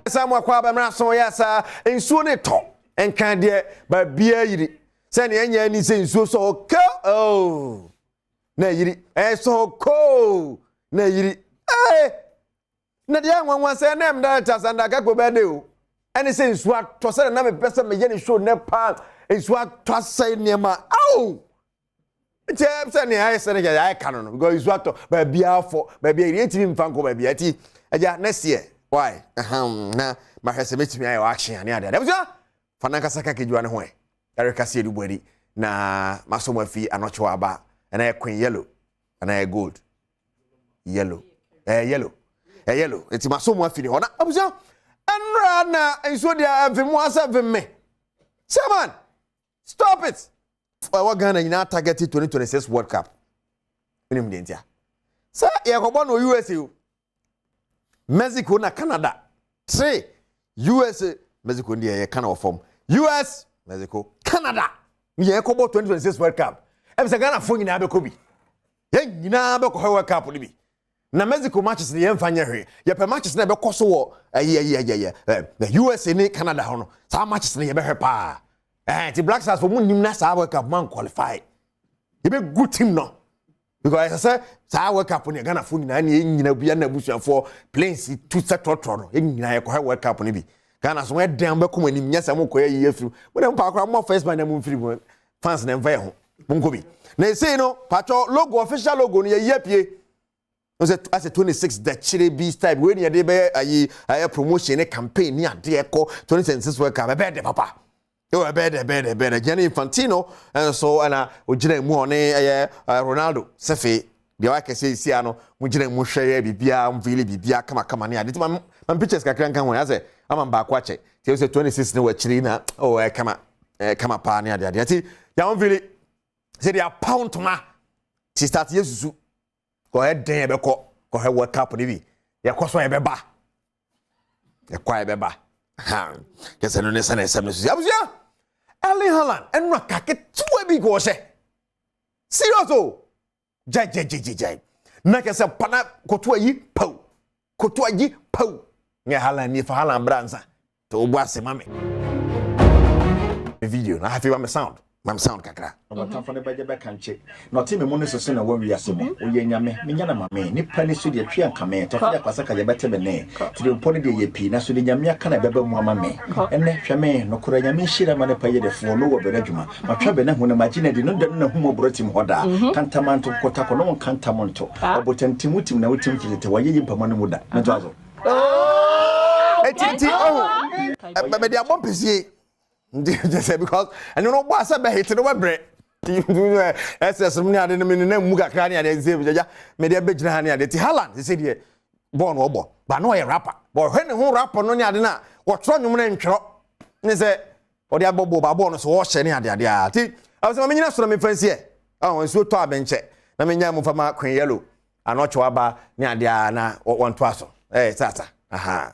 San mu akɔ abɛmra so yɛ saa nsuo ne tɔ nkan deɛ baabiara yiri sɛnea ɛnyɛ ani sɛ nsuo sɔ hɔ ko oh na yiri ɛsɔ hɔ ko na yiri ee na deɛ nwanwa sɛ ɛnna ɛm director Sandra Kakpo bɛɛ de o ɛne sɛ nsuo atɔ sɛ na mepɛ sɛ meyɛ ne show nɛ paa nsuo atɔ asɛe nneɛma ao nti ɛm sɛ nea ayɛ sɛ ne yɛ ayɛ ka no no because nsuo atɔ baabiara fɔ baabiara yiri ntumi nfa nkɔ baabiara ti agya next year why ɛhɛn na mahwɛ sɛ mɛtumi ayɛ wɔ action ane adeade abusua fa nankasa ka kejuwa ne ho ɛ ɛreka si edu buadi na masɔ mu afi anɔkyewa aba ɛna yɛ queen yellow ɛna yɛ gold yellow ɛyɛ yellow ɛyɛ yellow nti masɔ mu afi ne hɔ na abusua ɛnura na nsuo deɛ ɛmfe mu asɛ mfe mme chairman stop it ɛwɔ Ghana nyinaa target 2026 World Cup wonim deɛ ntia sɛ yɛkɔbɔ no USA o Mexico na Canada three USA Mexico deɛ yɛ Canada wɔ fam US Mexico Canada yɛkɔbɔ 2026 World Cup ɛbi sɛ Ghana fo nyinaa bɛkɔ bi yɛn nyinaa bɛkɔ hɔ World Cup no bi na Mexico matches no yɛmfa nyɛ hwee yɛpɛ matches no ɛbɛkɔ so wɔ ɛyɛ ɛyɛ ɛyɛ ɛ USA ne Canada hɔ no saa matches no yɛbɛhwɛ paa ɛɛ ti Black Stars fo mu nim na saa World Cup man qualify yɛbɛgu team no because ɛsɛ sɛ saa World Cup no yɛ Ghana fo nyinaa ne yɛn nyinaa bia na abusuafoɔ planes tu sɛ trɔtrɔ no yɛn nyinaa yɛkɔhwɛ World Cup no bi Ghana so wɔyɛ dan bɛkɔ mo anim nyɛ sɛ mo kɔ yɛ yie firi mo de mo paakora mo first man na mo mfiri mo fans na mfa yɛ ho mo nkɔ bi na esei no patwɔ logo official logo no yɛ yie pie sɛ asɛ 26 dakyire bi style wei ne yɛde bɛyɛ ayi ayɛ promotion ne campaign ne adeɛ kɔ 2026 World Cup ɛbɛyɛ dɛ papa ɛwɔ ɛbɛyɛ dɛ ɛbɛyɛ dɛ ɛbɛyɛ dɛ Gianni Infantino nso ɛna ogyina mu ɔne ɛyɛ Ronaldo sɛfe deɛ wayɛ kɛseɛ esi ano mo gyina mu hwɛ yɛ biribiara mvili biribiara kamakama ne ade ti ma ma pictures kakra nka ho asɛ ama baako akyɛ ti sɛ 26 ne wɔ akyiri na ɔwɔ ɛyɛ kama ɛyɛ kama paa ne ade ade ti yɛn mvili sɛ deɛ apaw ntoma ti start yɛ susu kɔhɛ den yɛbɛkɔ kɔhɛ World Cup ne bi yɛkɔ so yɛbɛba yɛkɔ a yɛbɛba ha kyɛ no ne sɛ na ɛsɛm no susu abusua Erling Haaland ɛno aka ketewa bi kɔ ɔhyɛ serious o gyagyagyagyagya na kɛ sɛ pana koto ayi paw koto ayi paw nyɛ Haaland nie fa Haaland bra nsa te wo bɔ ase ma me video na afei ma me sound ma me sound kakra. Ɔbɔtamfo no bɛgye bɛka nkye na ɔte me mu no so se na wɔ wiase mu ɔyɛ nyame menya no ma me nipa ni so deɛ twe anka me tɔfe de akwasa ka yɛbɛte me ne tirimpɔ no deɛ yɛ pii na so de nyame aka na ɛbɛba mu ama me ɛnɛ hwɛ me nokorɛ nyame nhyira ma ne pa yɛ defoɔ no wɔ bɛrɛ adwuma matwa bɛ na hu na magye na di no da no na hu mɔborɔ tim hɔ daa kantamanto kɔtakɔ no nkantamonto ɔbotantim wotim na wotim fitete wɔyɛ yi mpama no mu da mɛtoa so Eti nti ɔho bɛde abɔ mpɛsie nti sɛ because ɛno no bɔ asɛ bɛhete no bɛbrɛ ɛsɛ ne ade no me nenam mu kakra ne ade sɛ gyagya mede abɛgyina ha ne ade ti Haaland sɛ deɛ bɔɔl no ɔbɔ ba na ɔyɛ rapper bɔhwɛ ne ho rapper no ne ade no a wɔtwerɛ nnwom no ntwerɛ ne sɛ ɔde abɔ bɔɔl ba bɔɔl no so wɔhyɛ ne ade ade a ti ɛwɔ sɛ ma menyina so na memfa nsiɛ ɔho nsuo tɔ a menkyɛ na menya mu fa ma Queen Yellow anɔkyew aba ne ade a na wɔntoa so ɛɛ sasa aha.